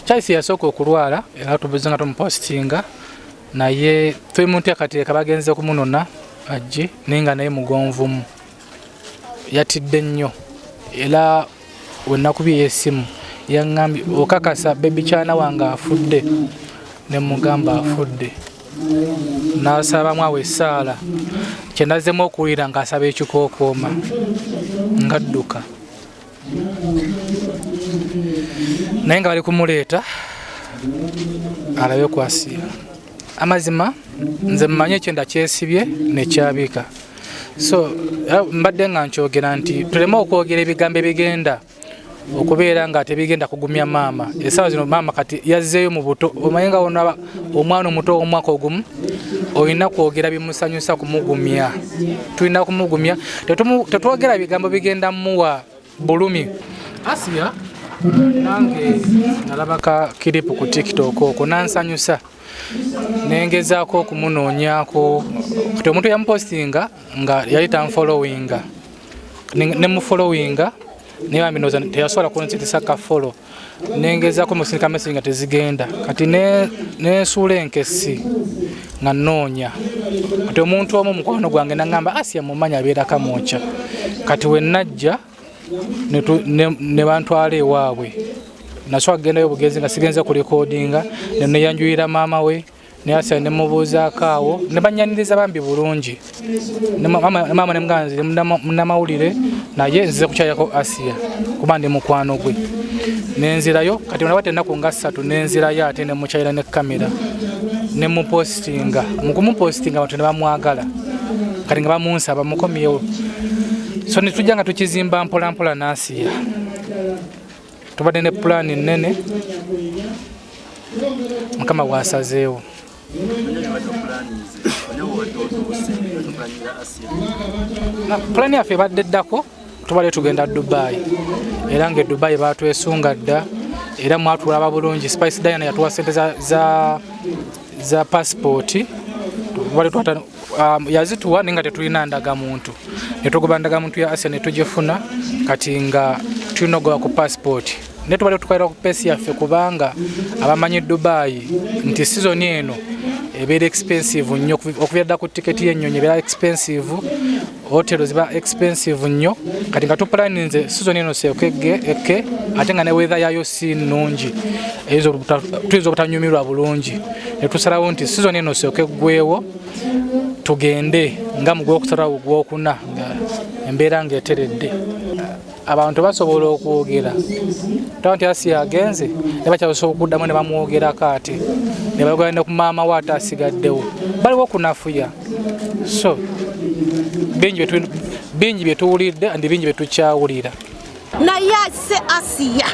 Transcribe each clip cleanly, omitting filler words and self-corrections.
Charles yasooka okulwala era tubuze nga tumupositinga, naye tuli mu nteekateeka, bagenze kumunona ajje, naye nga naye mugonvumu, yatidde nnyo. Era wenakubye essimu yaŋŋambye, "Okakasa baby kyana wange afudde?" Ne mugamba afudde, n'asabamu awo essaala. Kyenazzemu okuwulira ng'asaba ekikookooma ng'adduka, naye nga bali kumuleeta alabe kwasiya. Amazima nze mmanyi ekyenda kyesibye nekyabika. So mbadde nga nkyogera nti tuleme okwogera ebigambo ebigenda okubeera nga tebigenda kugumya maama. Essaawa zino maama kati yazzeeyo mu buto. Omanyi nga wonaba omwana omuto ow'omwaka ogumu, olina kwogera bimusanyusa kumugumya. Tulina kumugumya, tetwogera bigambo bigenda muwa bulumi. Asiya nange nalaba ka clip ku TikTok okwo, nansanyusa, nengezaako okumunoonyaako. Kati omuntu yamupostinga nga yali tanfollowinga, nemufollowinga, naye bambi ndowooza teyasobola kunzitisa ka follow. Nengezaako musindika message nga tezigenda. Kati nensuula enkesi nga nnoonya. Kati omuntu omu mukwano gwange naŋŋamba, "Asiya mumanyi, abeera Kamwokya." Kati we najja ne bantwala ewaabwe. Nasooka kugendayo obugenzi nga sigenze kulikodinga, neneyanjulira maama we naye Asiya, nemubuuzaako awo ne banyaniriza bambi bulungi. Ne maama nemugamba, "Nze ndi munnamawulire, naye nzize kukyayako Asiya kuba ndi mukwano gwe." Nenzirayo. Kati nabate ennaku nga 3, nenzirayo ate nemukyayira ne kamera, nemupositinga. Mukumupositinga abantu ne bamwagala, kati nga bamunsaba mukomyewo. So netujja nga tukizimba mpola mpola n'Asiya. Tubadde ne pulaani nnene, Mukama bw'asazeewo. Obadde opulaninze onawe, obadde otuuse, obadde opulaninga Asiya? Pulaani yaffe ebadde eddako, tubadde tugenda Dubai, era nga e Dubai batwesunga dda, era mwatulaba bulungi. Spice Diana yatuwa sente za passport. Tubadde yazituwa, naye nga tetulina ndagamuntu. Netugoba ndagamuntu ya Asia netugifuna. Kati nga tulina okugoba ku passport, naye tubadde tukolera ku pace yaffe, kubanga abamanyi Dubai nti season eno ebeera expensive nnyo. Okuviira dda ku tiketi y'ennyonyi ebeera expensive, hotelo ziba expensive nnyo. Kati nga tupulaninze season eno seekegge eke, ate nga ne weather yayo si nnungi, tuyinza obutanyumirwa bulungi. Netusalawo nti season eno sooke eggwewo, tugende nga mu gwokusatu awo, gwokuna, nga embeera ng'eteredde. Abantu basobola okwogera taba nti Asiya agenze, ne bakyasobola okuddamu ne bamwogerako, ate ne bayogera ne ku maama we ate asigaddewo. Baliwo kunafuya. So bingi bye tuwulidde and bingi bye tukyawulira. Naye ase Asiya,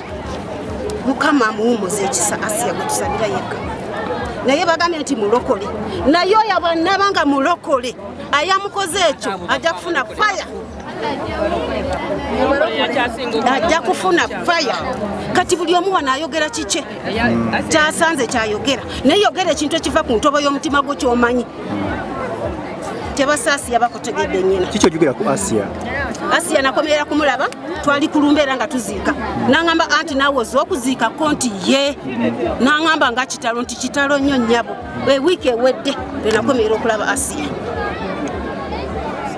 Mukama amuwumuza ekisa. Asiya gwe tusabira yekka, naye bagambye nti mulokole, naye oyo bwanaba nga mulokole ayamukoze ekyo ajja kufuna fire, ajja kufuna fire. Kati buli omu wano ayogera kikye kyasanze kyayogera, naye yogera ekintu ekiva ku ntobo y'omutima gwo kyomanyi tebasaasiya bakutegedde nnyina. Kiki ojjukira ku Asiya? Asiya nakomerera kumulaba twali kulumba era nga tuziika. Naŋamba anti naawe oza okuziikako nti ye, naŋamba nga kitalo nti kitalo nnyo nnyabo. Ewiiki ewedde lwenakomerera okulaba Asiya,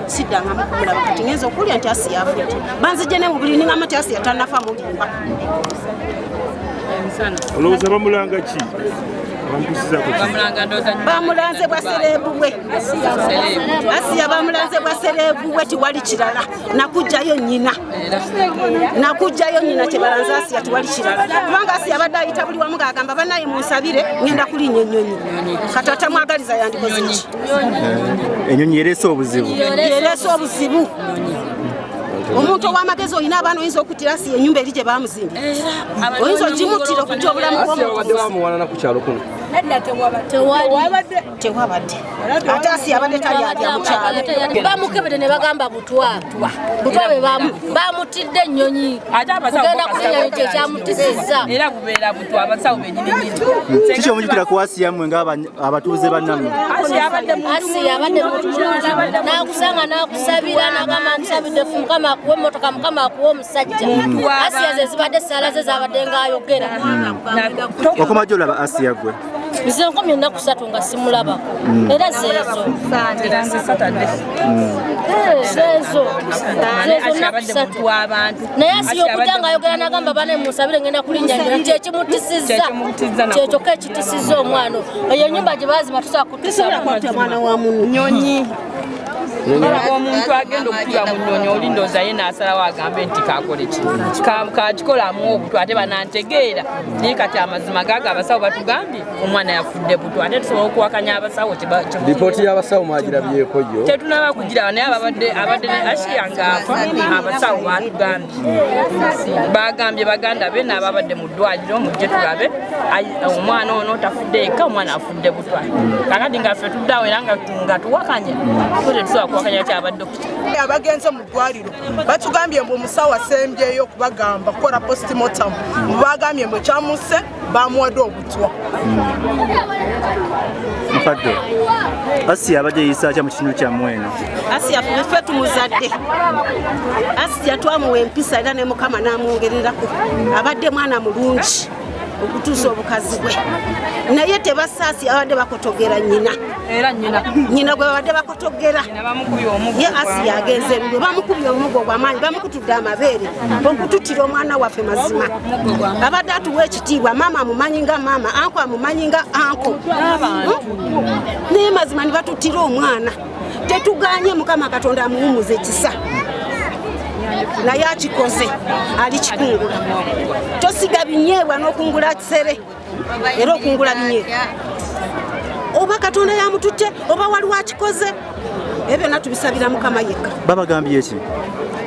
siddangamba kumulaba. Kati ngenza okuwulira nti Asiya afudde, banzijje ne mubuli, niŋamba nti Asiya tannafa, mulimba. Olowooza bamulanga ki? Bamutuusizaako ki? Bamulanze bwa celeb bwe. Asiya bamulanze bwa celeb bwe, tiwali kirala. Nakugjayo nnyina, nakugjayo nnyina, kyebalanze Asiya, tiwali kirala. Kubanga Asiya abadde ayita buli wamu ng'agamba, "Banaye munsabire, ngenda kulinnya ennyonyi." Kati atamwagaliza yandikoze ki? Ennyonyi yereese obuzibu. Yereese obuzibu. Omuntu ow'amagezi, olina abaana, oyinza okuttira Asiya ennyumba eri gye bamuzimbye? Oyinza ogimuttira okujja obulamu Asiya babadde bw'omuntu? bamuwanana ku kyalo kuno? Tewabadde, ate Asiya abadde talyalya mu kyalo. Bamukebede ne bagamba butwa, butwa bwe bamutidde ennyonyi, kugenda kulinnya kyekyamutisizza. Era bubeera butwa, abasawo benyini nyini. Kiki omujjukira ku Asiya mmwe nga abatuuze bannammwe? Asiya abadde muntu mulungi, nakusanga nakusabira, nagamba, "Nkusabidde, Mukama." Mukama akuwa emmotoka, Mukama akuwa omusajja. Asiya ze zibadde essaala ze zabadde ng'ayogera. Okoma gy'olaba Asiya gwe? Nze nkomye ennaku 3 nga simulabako. Era zeezo. Zeezo. Zeezo nnaku 3. Naye Asiya okujja ng'ayogera n'agamba bane munsabire ngenda kulinnya nnyonyi, kyekimutisizza. Kyekyokka ekitisizza omwana. Eyo ennyumba gye baazimba tusobola kutusa mwana wa munno. Nnyonyi. Omuntu agenda okutuula mu nnyonyi oli ndowooza ye n'asalawo agambe nti kakole ki, kakikolamu obutwa ate banantegeera. Naye kati amazima gaago abasawo batugambye omwana yafudde butwa, ate tusobola okuwakanya abasawo. Lipooti y'abasawo mwagirabyeko yo? Tetunaba kugiraba, naye abadde ne Asiya ng'afa abasawo batugambye, bagambye baganda be n'ababadde mu ddwaliro mujje tulabe omwana ono tafudde eka, omwana afudde butwa. Kakati nga ffe tuddawo era nga tuwakanya, ffe tetusobola kuwakanya kyabadde. Abagenze mu ddwaliro batugambye mbu omusawo asembyeyo okubagamba kukola postmortem, bagambye mbu ekyamuse bamuwadde obutwa. Mukadde, Asiya abadde yeeyisa atya mu kitundu kyammwe eno? Asiya ffe tumuzadde. Asiya twamuwa empisa era ne Mukama n'amwongererako. Abadde mwana mulungi okutuusa obukazi bwe, naye tebasaasi abadde bakotogera nnyina. Era nnyina. Nnyina gwe babadde bakotogera. Ye Asiya agenze lulwe, bamukubye omugo gw'amaanyi, bamukutudde amabeere okututira omwana waffe. Mazima abadde atuwa ekitiibwa, maama amumanyi nga maama, anko amumanyi nga anko, naye mazima ne batutira omwana. Tetuganye, Mukama Katonda amuwumuza ekisa, naye akikoze alikikungula. Tosiga binyeebwa n'okungula kisere, era okungula binyeebwa. Oba Katonda yamututte oba waliwo akikoze, ebyo byonna tubisabira Mukama yekka. Babagambye ki?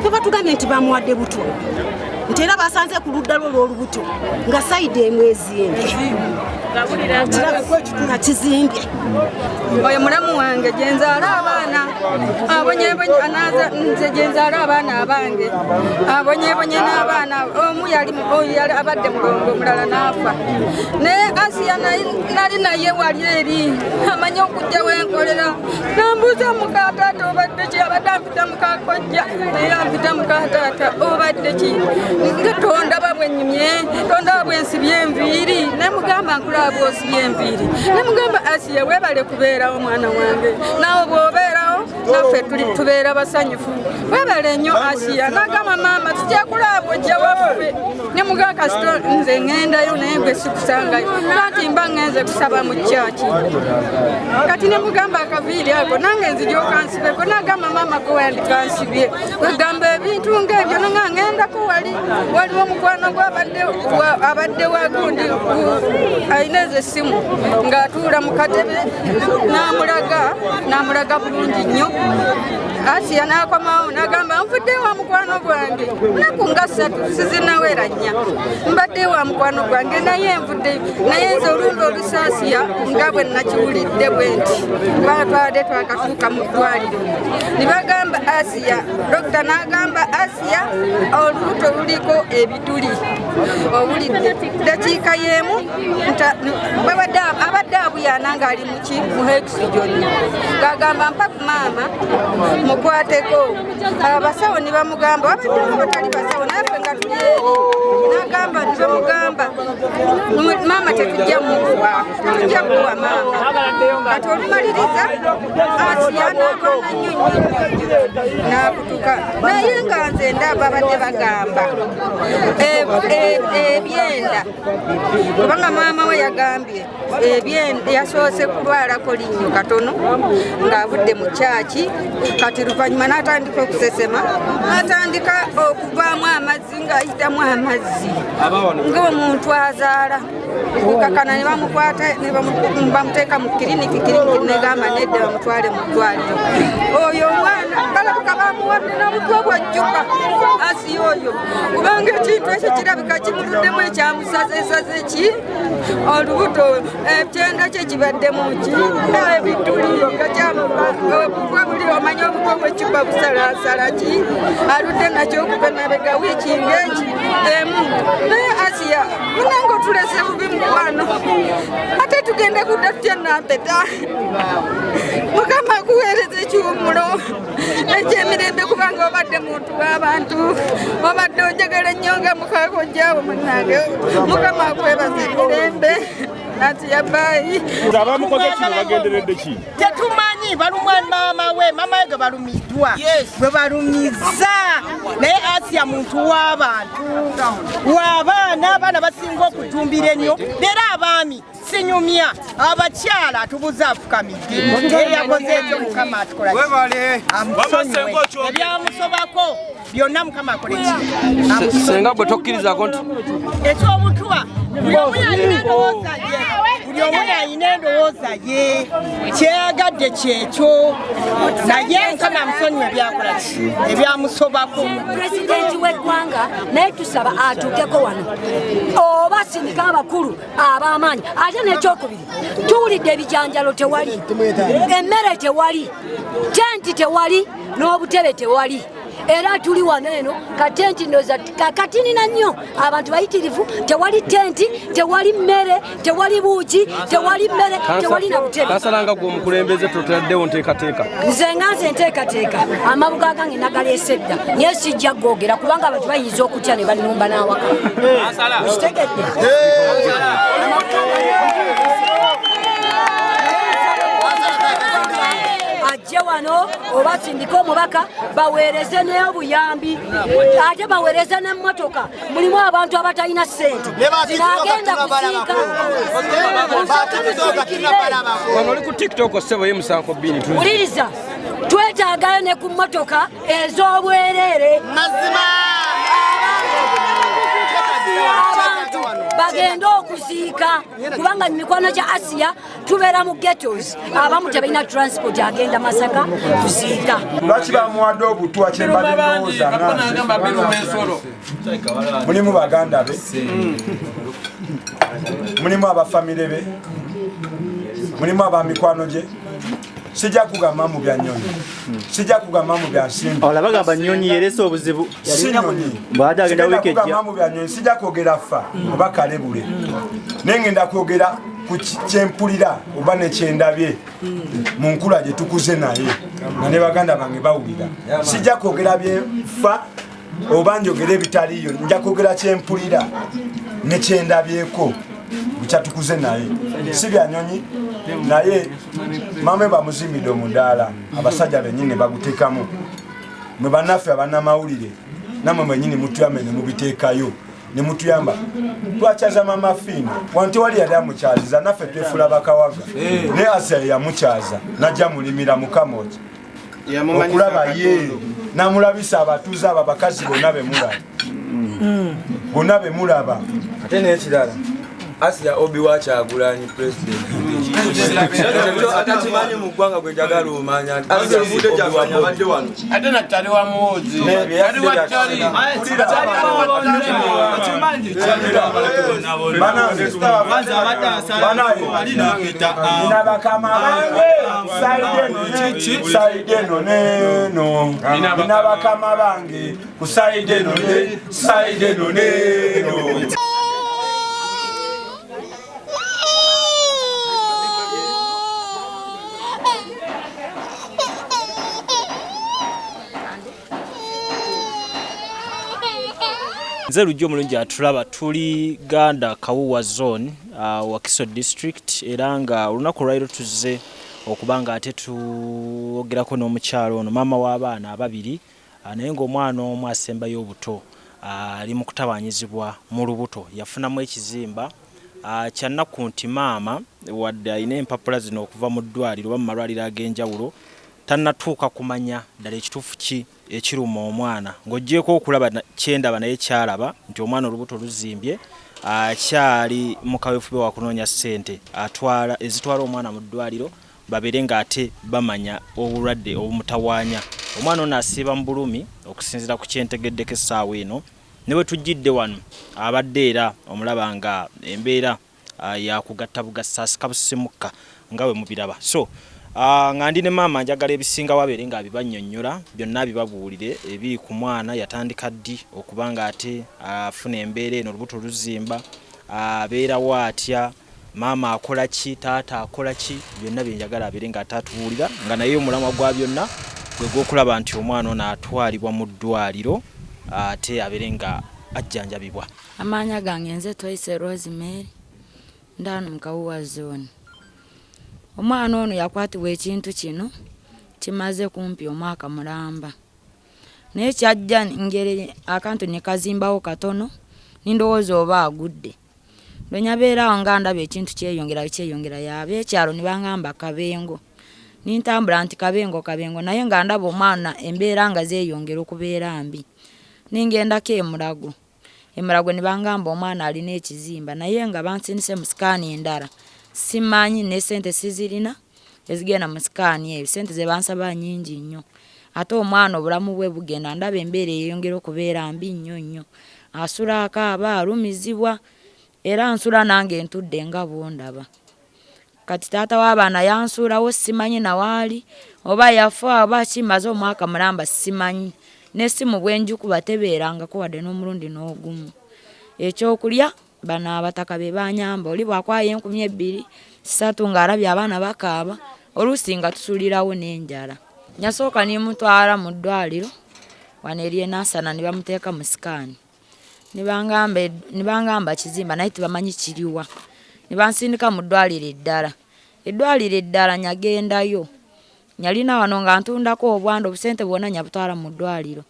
Fe batugambye nti bamuwadde butwa, nti era basanze ku ludda lwo lw'olubuto nga side emu ezimbye, nga kizimbye. Oyo mulamu wange gyenzaala abaana abonyebonye, anaza nze gyenzaala abaana abange abonyebonye n'abaana. Omu yali oyo yali abadde mulongo, omulala n'afa. Naye Asiya nali naye wali eri amanyi okujja wenkolera, nambuuza mukataata obadde ki, abadde ampita mukakojja naye ampita mukataata obadde ki, nga tondaba bwenyumye, tondaba bwensibye enviiri. Nemugamba nkulaba bwosibye enviiri. Nemugamba Asiya webale kubeerawo mwana wange, naawe bw'obeerawo naffe tuli tubeera basanyufu, webale nnyo Asiya. Nagamba maama tujja kulaba ojja waffe. Nemugamba kasito nze ŋŋendayo naye gwe sikusangayo, anti mba ŋŋenze kusaba mu kyaki. Kati nemugamba akaviiri ako nange nzija okansibeko. Nagamba maama gwe wandikansibye, kwegamba ebintu ng'ebyo. Nanga ŋŋendako wali waliwo omukwano gwe abadde wagundi alina ezo essimu ng'atuula mu katebe, n'amulaga bulungi nnyo. Asiya n'akomawo n'agamba nvudde wa mukwano gwange nnaku nga 3 sizinawera 4, mbadde wa mukwano gwange naye nvudde. Naye nze olumbe olusaasiya nga bwe nakiwulidde bwe nti kubanga twabadde twakatuuka mu ddwaliro ne bagamba Asiya, dokita n'agamba Asiya olubuto luliko ebituli. Owulidde dakiika y'emu abadde abuyana ng'ali muki mu oxygen, ng'agamba mpa ku maama mukwateko. Abasawo ne bamugamba babaddewo abatali basawo naffe nga tuli eri, n'agamba ne bamugamba maama tetujja mukuwa, tetujja kuwa maama. Kati olumaliriza Asiya n'alwana nnyo nnyo nnyo n'akutuka. Naye nga nze ndaba babadde bagamba ebyenda, kubanga maama we yagambye ebyenda yasoose kulwalako linnyo katono ng'avudde mu kyaki, kati luvannyuma n'atandika okusesema, n'atandika okuvaamu amazzi ng'ayitamu amazzi ng'omuntu azaala. Kukakana ne bamukwata ne bamuteeka mu kiriniki, kiriniki negamba nedda bamutwale mu ddwaliro. Oyo omwana balabika bamuwadde n'obutwa bwajjuka Asiya oyo, kubanga ekintu ekyo kirabika kimuluddemu ekyamusazesaze ki olubuto, ekyenda kye kibaddemu ki ebituli nga obutwa buli omanyi obutwa bwekiba busalasala ki aludde nakyo okuva emabega wiiki ng'eki emu. Naye Asiya munange otulese bubi mukwano, ate Tugenda kudda tutya Nampeta? Mukama akuweereza ekiwummulo ekyemirembe kubanga obadde muntu w'abantu, obadde onjagala nnyo nga mukakojjaawo munnange. Mukama akwebaza emirembe. Ati yabayi abamukoze kino bagenderedde ki? Tetumanyi, balumwa maama we, maama we gwe balumiddwa, gwe balumiza. Naye Asiya muntu w'abantu, w'abaana, abaana basinga okutumbira ennyo. Leero abaami sinyumya, abakyala tubuze afukamidde. Eyakoze ekyo Mukama atukola amusonyiwe ebyamusobako byonna, Mukama akole ki. Senga gwe tokkirizaako nti ekyobutwa buli omu yalina endowooza ye, buli omu yalina endowooza ye, kyeyagadde kyekyo. Naye Mukama amusonyiwe ebyakola ki, ebyamusobako. Pulezidenti w'eggwanga naye tusaba atuukeko wano oba sindika abakulu ab'amaanyi. Ate n'ekyokubiri, tuwulidde ebijanjalo tewali, emmere tewali, tenti tewali, n'obutebe tewali. Era tuli wano eno katenti ndoza katinina nnyo, abantu bayitirivu, tewali tenti, tewali mmere, tewali buugi, tewali mmere, tewali na butebe. Kansala nga gwe omukulembeze totaddewo nteekateeka? Nze nga nze nteekateeka, amabuga gange nagaleese dda, naye sijja googera kubanga abantu bayinza okutya ne bannumba n'awaka. Okitegedde? Ajje wano oba sindike omubaka baweereze n'obuyambi, ate baweereze n'emmotoka. Mulimu abantu abatalina ssente zinagenda kuziika. Wano oli ku TikTok ssebo ye musanko bbini. Wuliriza, twetaagayo ne ku mmotoka ez'obwereere. Mazima abantu bagende okuziika, kubanga mikwano gya Asiya tubeera mu ghettos, abamu tebalina transport agenda Masaka kuziika. Lwaki bamuwadde obutwa? Kyembadde ndowooza mulimu baganda be, mulimu abafamire be, mulimu abamikwano gye. Sijja kugamba mu bya nnyonyi, sijja kugamba mu bya nsimbi. Olabagamba nnyonyi yerese obuzibu. Si nnyonyi. Bw'ate agenda wiiki ejja. Kugamba mu bya nnyonyi, sijja kwogera ffa oba kalebule, naye ngenda kwogera ku kyempulira oba nekyendabye mu nkula gye tukuze naye nga ne baganda bange bawulira. Sijja kwogera byefa oba njogera ebitaliyo, nja kwogera kyempulira nekyendabyeko bukyatukuze naye, si bya nnyonyi. Naye maama bamuzimbidde omudaala, abasajja bennyini baguteekamu. Mwe bannaffe abannamawulire namwe mwennyini mutuyambe ne mubiteekayo ne mutuyamba. Twakyaza mama Fiina wano, tewali yali amukyaziza, naffe twefula bakawaga, naye Asiya yamukyaza najja mulimira Mukamoki okulaba ye namulabisa abatuuze abo abakazi bonna bemulaba, bonna bemulaba. Ate n'ekirala, Asiya Obi wa Kyagulanyi president atakimanyi mu ggwanga gwe njagala omanya nti Asiya si Obi wa Bobi. Ate nattali wa Muhoozi. Ali wa Ttali. Nina bakama bange side eno neno, nina bakama bange ku side eno ne side eno neno. Nze Lujja omulungi atulaba, tuli Ganda Kawuwa zone, Wakiso district, era nga olunaku olwaliro tuzze okuba nga ate tuwogerako n'omukyalo ono, maama w'abaana ababiri, naye ng'omwana omu asembayo obuto ali mu kutabaanyizibwa mu lubuto, yafunamu ekizimba. Kyannaku nti maama wadde alina empapula zino okuva mu ddwaliro oba mu malwaliro ag'enjawulo, tannatuuka kumanya ddala ekituufu ki ekiruma omwana. Ng'oggyeeko okulaba kyendaba naye kyalaba nti omwana olubuto luzimbye, akyali mu kaweefube wa kunoonya ssente atwala ezitwala omwana mu ddwaliro babeere ng'ate bamanya obulwadde obumutawaanya. Omwana ono asiiba mu bulumi okusinziira ku kyentegeddeko essaawa eno. Ne bwe tujjidde wano abadde era omulaba nga embeera yakugatta bugassa, asika busisimukka nga bwe mubiraba. So nga ndi ne maama, njagala ebisingawo abeere ng'abibannyonnyola byonna, abibabuulire ebiri ku mwana, yatandika ddi okuba ng'ate afuna embeera eno, olubuto luzimba, abeerawo atya. Maama akola ki, taata akola ki, byonna bye njagala abeere nga ataatubuulira, nga naye omulamwa gwa byonna gwe gw'okulaba nti omwana ono atwalibwa mu ddwaliro ate abeere nga ajjanjabibwa. Amaanya gange nze Twaise Rosemary, ndaano mu Kawuwa Zone. Omwana ono yakwatibwa ekintu kino kimaze kumpi omwaka mulamba, naye kyajja ngeri akantu ne kazimbawo katono, nindowooza oba agudde. Lwe nyabeera awo nga ndaba ekintu kyeyongera kyeyongera, y'ab'ekyalo ne bangamba kabengo. Nintambula nti kabengo kabengo, naye nga ndaba omwana embeera nga zeeyongera okubeera mbi. Ningendako e Mulago. E Mulago ne bangamba omwana alina ekizimba, naye nga bansindise mu sikaani endala. Simanyi ne ssente sizirina ezigenda mu sikaani eyo, ssente ze bansaba nnyingi nnyo. Ate omwana obulamu bwe bugenda, ndaba embeera eyeyongera okubeera mbi nnyo nnyo. Asula akaaba, alumizibwa, era nsula nange ntudde nga bw'ondaba. Kati taata w'abaana yansuulawo, simanyi na waali, oba yafa oba ki, mmaze omwaka mulamba simanyi. N'essimu bwe njikuba tebeerangako wadde n'omulundi n'ogumu. Ekyokulya bano abataka be banyamba, oli bw'akwayo 2000, 3 ng'alabye abaana bakaaba, oluusi nga tusulirawo n'enjala. Nyasooka ne mutwala mu ddwaliro wano eri e Nansana ne bamuteeka mu sikaani. Ne bangamba kizimba naye tebamanyi kiriwa. Ne bansindika mu ddwaliro eddala. Eddwaliro eddala nyagendayo. Nyalina wano nga ntundako obwanda, obusente bwonna nyabutwala mu ddwaliro.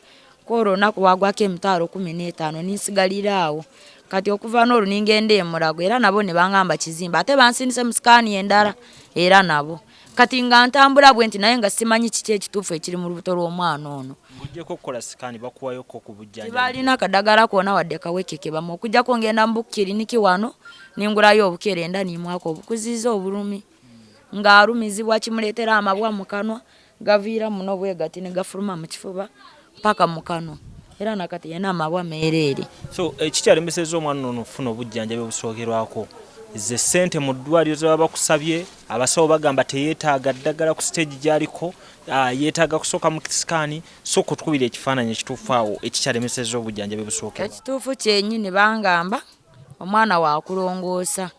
Kw'olwo olunaku waagwako 150,000 ninsigalira awo. Kati okuva n'olwo ningenda e Mulago era nabo ne bangamba kizimba, ate bansindise mu sikaani endala era nabo. Kati nga ntambula bwe nti naye nga simanyi kiki ekituufu ekiri mu lubuto lw'omwana ono. Ng'oggyeko okukola sikaani bakuwayoko ku bujjanjabi? Tebalina kadagala konna wadde kaweke ke bamuwa, okuggyako ngenda mu kiriniki wano ningulayo obukerenda nimwako obukuziiza obulumi. Ng'alumizibwa kimuleetera amabwa mu kanwa, gaviira muno bwe gati ne gafuluma mu kifuba mpaka mu kanwa, era nakati yenna amabwa meereere. So ekikyalemesezza omwana ono okufuna obujjanjabi obusookerwako ze ssente mu ddwaliro ze baba bakusabye. Abasawo bagamba teyeetaaga ddagala ku siteegi gy'aliko, yeetaaga kusooka mu sikaani. Sooka otukubire ekifaananyi ekituufu awo ekikyalemesezza obujjanjabi obusookerwako. Ekituufu kyennyini bangamba omwana wakulongoosa,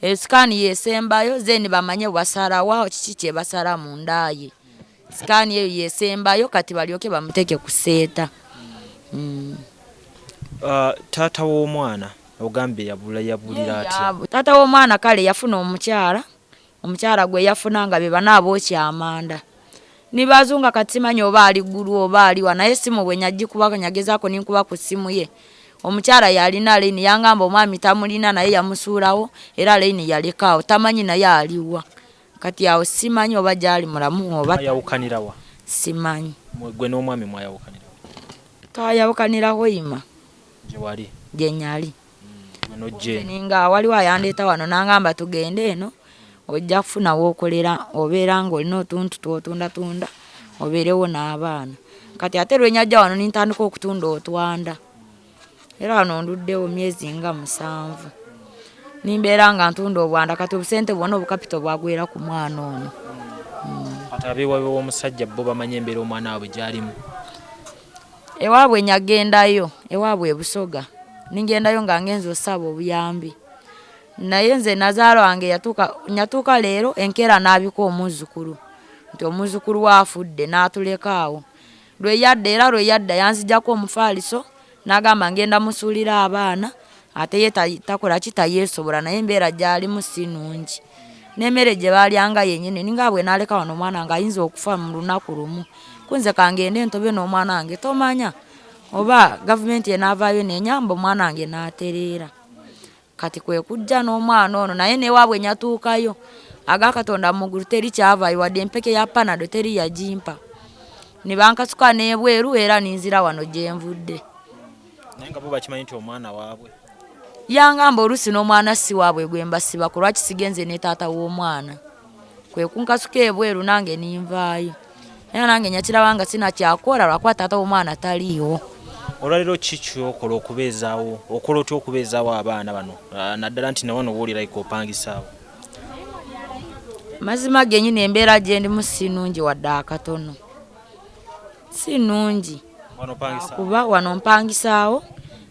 eyo sikaani yesembayo, then bamanye basalawo kiki kye basala mu nda ye. Sikaani eyo yesembayo kati balyoke bamuteeke ku seeta. Taata w'omwana ogambye yabula, yabulira atya? Taata w'omwana kale yafuna omukyala, omukyala gwe yafuna nga be bano abookya amanda. Nibazunga kati simanyi oba ali ggulu oba aliwa, naye essimu bwe nyagikuba nyagezaako ninkuba ku ssimu ye. Omukyala yalina layini, yangamba omwami tamulina naye yamusuulawo era layini yalekaawo, tamanyi naye aliwa. Kati awo simanyi oba gy'ali mulamu oba Mwayawukanira wa? Simanyi. Gwe n'omwami mwayawukanira wa? Twayawukanira Hoima. Gye wali? Gye nyali. Gwe n'ojja eno? Ninga waliwo ayandeeta wano n'angamba tugende eno, ojja kufuna w'okolera, obeera ng'olina otuntu tw'otundatunda, obeerewo n'abaana. Kati ate lwe nyajja wano ne ntandika okutunda otwanda. Era wano nduddewo myezi nga 7. Nimbeera nga ntunda obwanda, kati obusente bwonna obukapito bwagwera ku mwana ono. Kati abeewaabwe w'omusajja bo bamanyi embeera omwana waabwe gy'alimu? Ewaabwe nyagendayo, ewaabwe e Busoga. Ningendayo nga ngenze osaba obuyambi. Naye nze nazaala wange nyatuuka leero enkeera n'abika omuzzukulu nti omuzzukulu we afudde n'atuleka awo. Lwe yadda era lwe yadda yanzigyako omufaaliso n'agamba ngenda musuulira abaana, ate ye takola ki, tayeesobola, naye embeera gy'alimu si nnungi. N'emmere gye baalyanga yennyini ninga bwe naaleka wano omwana wange ayinza okufa mu lunaku lumu. Kunze kangende ntobe n'omwana wange, tomanya oba gavumenti enaavaayo n'enyamba omwana wange n'atereera. Kati kwe kujja n'omwana ono, naye n'ewaabwe nyatuukayo aga Katonda mu ggulu teri kyavaayo wadde empeke ya Panado teri yagimpa. Ne bankasuka n'ebweru era ninzira wano gye nvudde. Naye nga bo bakimanyi nti omwana waabwe? Yangamba oluusi n'omwana si waabwe gwe mbasibako, lwaki sigenze ne taata w'omwana? Kwe kunkasuka ebweru nange ninvaayo. Era nange nyakiraba nga sinakyakola lwakuba taata w'omwana taliiwo. Olwaleero ki ky'okola okubeezaawo, okola otya okubeezaawo abaana bano, naddala nti na wano w'oli like opangisaawo? Mazima gennyini embeera gye ndimu si nnungi wadde akatono. Si nnungi. Wano opangisaawo? Kuba wano mpangisaawo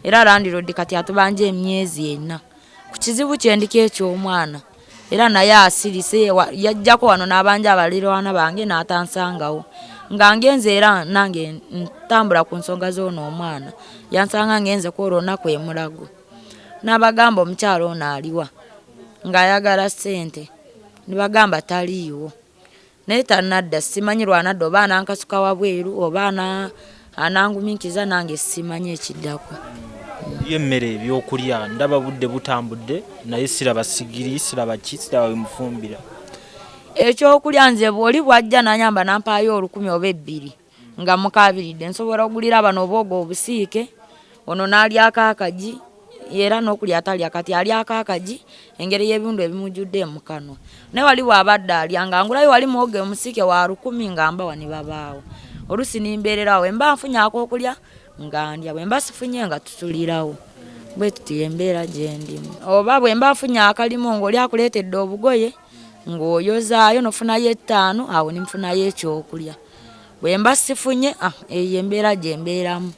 era landiroodi kati atubanja emyezi 4. Ku kizibu kyendiko eky'omwana era naye asirise, yajjako wano n'abanja abaliraana bange n'atansangawo nga ngenze, era nange ntambula ku nsonga z'ono omwana. Yansanga ngenze ku olwo olunaku e Mulago, n'abagamba omukyalo ono aliwa ng'ayagala ssente, ne bagamba taliiwo, naye tannadda. Simanyi lwanadda oba anankasuka wabweru oba anangumiikiza, nange simanyi ekiddako. Ye emmere, ebyokulya, ndaba budde butambudde naye siraba sigiri, siraba ki, siraba bimufumbira. Ekyokulya nze bwoli bwajja nanyamba nampaayo 1000 oba 2 nga mukabiridde, nsobola okugulira bano obwogo obusiike, ono n'alyako akagi, era n'okulya atalya kati alyako akagi engeri y'ebindu ebimujjudde mu kamwa. Naye wali bw'abadde alya nga ngulayo wali muwogo omusiike wa 1000 nga mbawa ne babaawo. Oluusi nimbeererawo, bwe mba nfunye ak'okulya nga ndya, bwe mba sifunye nga tutulirawo. Bwe tuti embeera gye ndimu. Oba bwe mba nfunye akalimu ng'oli akuleetedde obugoye ng'oyozaayo n'ofunayo 5, awo ne nfunayo ekyokulya. Bwe mba sifunye, eyo embeera gye mbeeramu.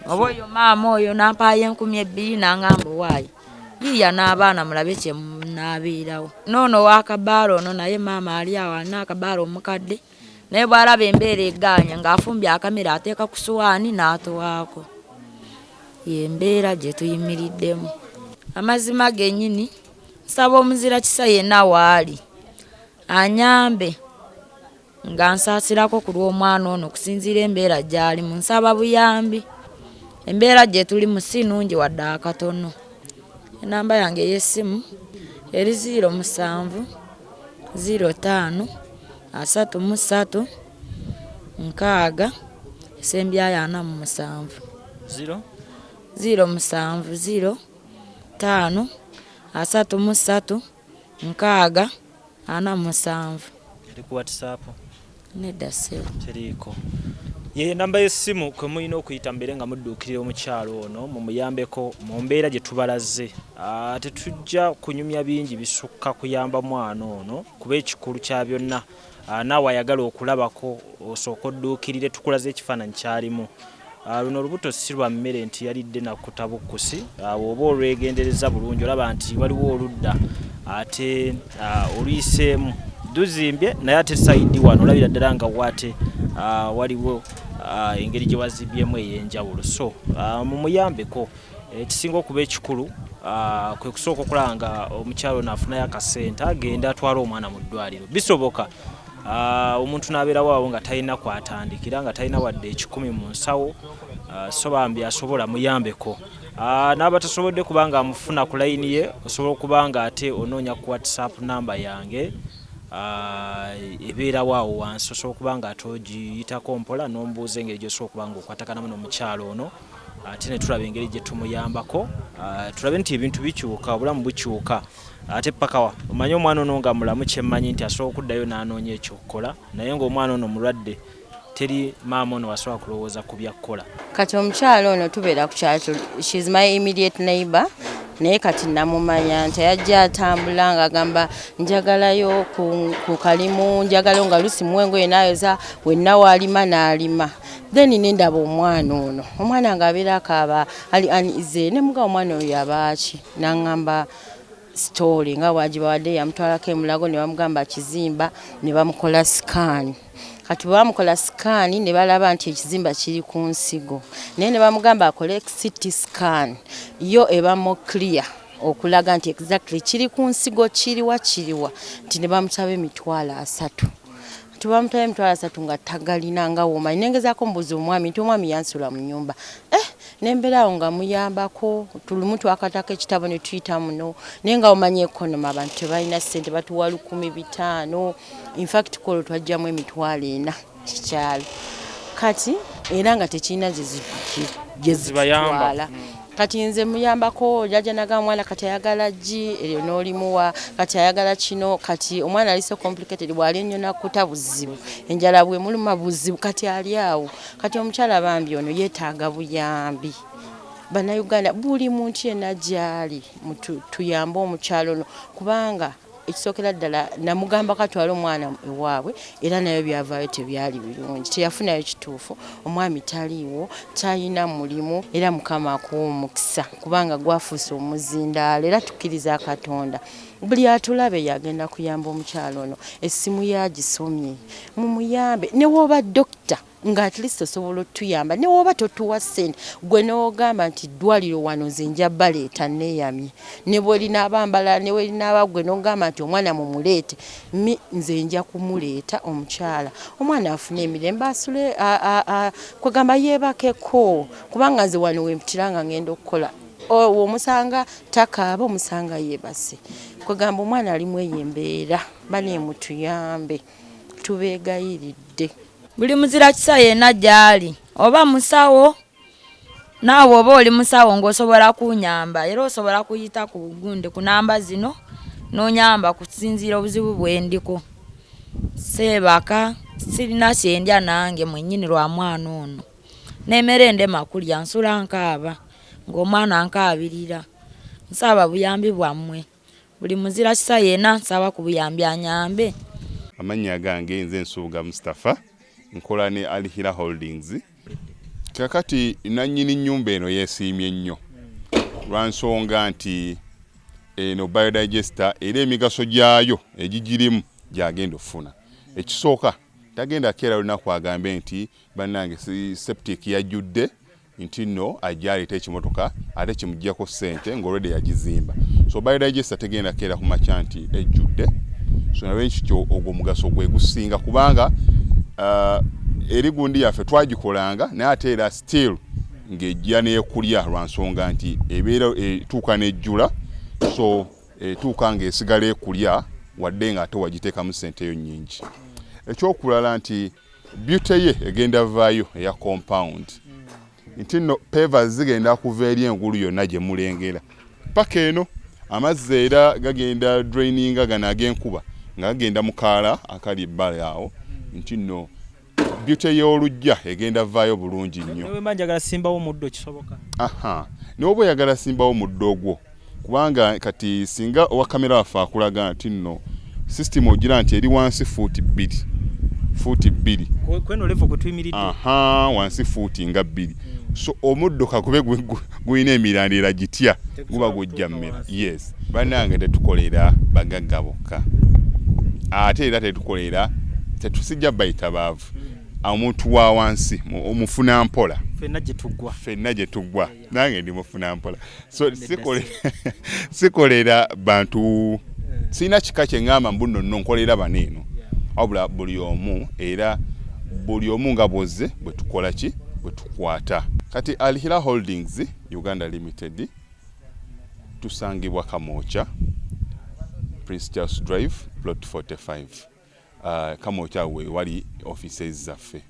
Oba oyo maama oyo n'ampaayo 2000 n'angamba owaaye yiiya n'abaana mulabe kye munaabeerawo. N'ono ow'akabaala ono naye maama ali awo alina akabaala omukadde, naye bw'alaba embeera egaanye ng'afumbye akamere ateeka ku suwaani n'atowaako. Y'embeera gye tuyimiriddemu. Amazima gennyini nsaba omuzira kisa yenna waali anyambe nga nsaasirako ku lw'omwana ono okusinziira embeera gy'alimu. Nsaba buyambi, embeera gye tulimu si nnungi wadde akatono. Enamba yange ey'essimu eri 07 05 33 60 esembyayo 47. 0? 07 05 33 60 47. Eri ku WhatsApp? Nedda ssebo. Teriiko. Ye namba y'essimu kwe mulina okuyita mbeere nga mudduukirira omukyalo ono mumuyambeko mu mbeera gye tubalaze. Tetujja kunyumya bingi bisukka kuyamba mwana ono kuba ekikulu kya byonna. Naawe ayagala okulabako osooka odduukirire tukulaze ekifaananyi kyalimu. Luno olubuto si lwa mmere nti yalidde nakkuta bukkusi. Bw'oba olwegendereza bulungi olaba nti waliwo oludda ate oluyiseemu luzimbye, naye ate sayidi wano olabira ddala nga wate waliwo engeri gye wazibyemu ey'enjawulo. So mumuyambeko. Ekisinga okuba ekikulu kwe kusooka okulaba nga omukyalo ono afunayo akasente agenda atwala omwana mu ddwaliro. Bisoboka omuntu n'abeerawo awo nga talina kwatandikira, nga talina wadde 100 mu nsawo. So bambi asobola muyambeko. N'abatasobodde kuba nga amufuna ku layini ye, osobola okuba nga ate onoonya ku WhatsApp namba yange ebeerawo awo wansi, osobola okuba nga ate ogiyitako mpola n'ombuuza engeri gy'osobola okuba nga okwataganamu n'omukyalo ono, ate ne tulaba engeri gye tumuyambako, tulabe nti ebintu bikyuka, obulamu bukyuka. Ate pakawa omanye omwana ono nga mulamu, kyemmanyi nti asobola okuddayo n'anoonya ekyokukola, naye ng'omwana ono mulwadde, teri maama ono wasobola kulowooza ku byakkola. Kati omukyalo ono tubeera ku kyalo, she's my immediate neighbor, naye kati namumanya nti yajja atambula ng'agamba njagalayo ku kalimu, njagalayo nga lusi muwengo yenaayoza wenna waalima n'alima. Then nendaba omwana ono, omwana ng'abeera akaaba ali uneasy, ne mugamba omwana oyo yabaaki, n'aŋŋamba story nga bwagibawadde. Yamutwalako emulago ne bamugamba kizimba, ne bamukola scan. Kati bwe bamukola scan ne balaba nti ekizimba kiri ku nsigo, naye ne bamugamba akole CT scan, yo eba more clear okulaga nti exactly kiri ku nsigo kiriwa kiriwa, nti ne bamusaba 300,000. Tebamutwala 300,000 nga tagalina nga womanyi. Nengezaako mbuuza omwami nti omwami yansula mu nnyumba, nembeera awo nga muyambako. Tulumu twakatako ekitabo ne tuyita muno, naye nga omanyi economy, abantu tebalina ssente, batuwa 1500. Infact kolo twajjamu 400,000 kikyalo kati, era nga tekirina gye zitutwala. Kati nze muyambako, jajja naga omwana kati ayagala gi eryo n'olimuwa, kati ayagala kino. Kati omwana ali so complicated, bw'ali ennyo nakkuta buzibu, enjala bwemuluma buzibu, kati ali awo. Kati omukyala bambi ono yeetaaga buyambi. Bannayuganda, buli muntu yenna gy'ali, tuyambe omukyalo ono kubanga Ekisookera ddala namugamba katwale omwana ewaabwe, era nayo byavaayo tebyali birungi, teyafunayo kituufu. Omwami taliiwo, talina mulimu, era Mukama akuwa omukisa kubanga gwafuuse omuzindaalo. Era tukkiriza Katonda buli atulabe yagenda kuyamba omukyalo ono. Essimu yagisomye, mumuyambe. Ne woba dokita nga at least osobola otuyamba, ne woba totuwa ssente, gwe n'ogamba nti ddwaliro wano nze nja baleeta, neeyamye ne bwerinaaba mbalala, ne bwerinaaba gwe n'ogamba nti omwana mumuleete, mi nze nja kumuleeta omukyala, omwana afune emirembe, asule kwegamba yeebakeko, kubanga nze wano wempitira nga ngenda okukola, omusanga takaaba, omusanga yeebase. Kwegamba omwana alimu eyo embeera. Baneemutuyambe, tubeegayiridde. Buli muzira kisa yenna gy'ali, oba musawo, naawe oba oli musawo ng'osobola kunyamba, era osobola kuyita ku gundi ku namba zino n'onyamba kusinziira obuzibu bwe ndiko. Seebaka, sirina kyendya nange mwennyini lwa mwana ono, n'emmere ndema kulya, nsula nkaaba ng'omwana nkaabirira. Nsaba buyambi bwammwe, buli muzira kisa yenna nsaba ku buyambi anyambe. Amannya gange nze Nsubuga Mustapha, nkola ne Alhira Holdings. Kakati nannyini nnyumba eno yeesiimye nnyo lwa nsonga nti eno biodigester era emigaso gyayo egigirimu gyagenda okufuna. Ekisooka, tagenda keera lunaku agambe nti bannange septic yajjudde, nti nno ajja aleeta ekimotoka ate kimuggyako ssente ng'olwedde yagizimba. So biodigester tegenda keera ku makya nti ejjudde. So nalwekityo ogwo omugaso gwe gusinga, kubanga eri gundi yaffe twagikolanga naye ate era still ng'ejja n'ekulya lwa nsonga nti ebeera etuuka n'ejjula, so etuuka ng'esigala ekulya wadde nga ate wagiteekamu ssente eyo nnyingi. Ekyokulala nti beauty ye egenda vaayo eya compound, nti nno pavers zigenda kuva eri engulu yonna gye mulengera paka eno. Amazzi era gagenda draininga gano ag'enkuba nga gagenda mu kaala akali ebbali awo, nti nno beauty y'oluggya egenda vaayo bulungi nnyo. Newemba njagala simbawo omuddo, kisoboka? Aha, n'oba oyagala simbawo muddo ogwo, kubanga kati singa owa kamera waffe akulaga nti nno system ogira nti eri wansi fuuti 2, fuuti 2. Kweno level kwe tuyimiridde. Aha, wansi fuuti nga 2, so omuddo kakube gulina emirandira gitya, guba gujja mmera. Yes, bannange, tetukolera bagagga bokka, ate era tetukolera, tetusijja bayita baavu. Omuntu wa wansi omufuna mpola. Ffenna gye tuggwa. Ffenna gye tuggwa, nange ndi mufuna mpola. So sikolera bantu, sirina kika kye ŋŋamba mbu nno nno nkolera bano eno, wabula buli omu, era buli omu nga bwozze bwe tukola ki bwe tukwata. Kati Alhira Holdings Uganda Limited tusangibwa Kamwokya, Prince Charles Drive, plot 45. Kamwokya we wali offices zaffe.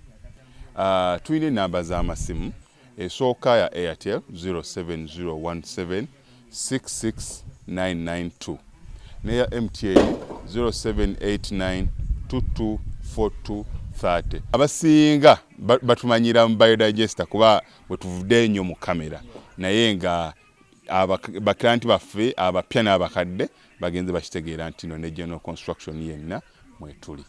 Tulina enamba z'amasimu. Esooka ya Airtel 07017 66992, neya MTN 0789 224230. Abasinga batumanyira mu biodigester kuba bwe tuvudde ennyo mu kamera, naye nga baklienti baffe abapya n'abakadde bagenze bakitegeera nti no ne general construction yenna mwetuli.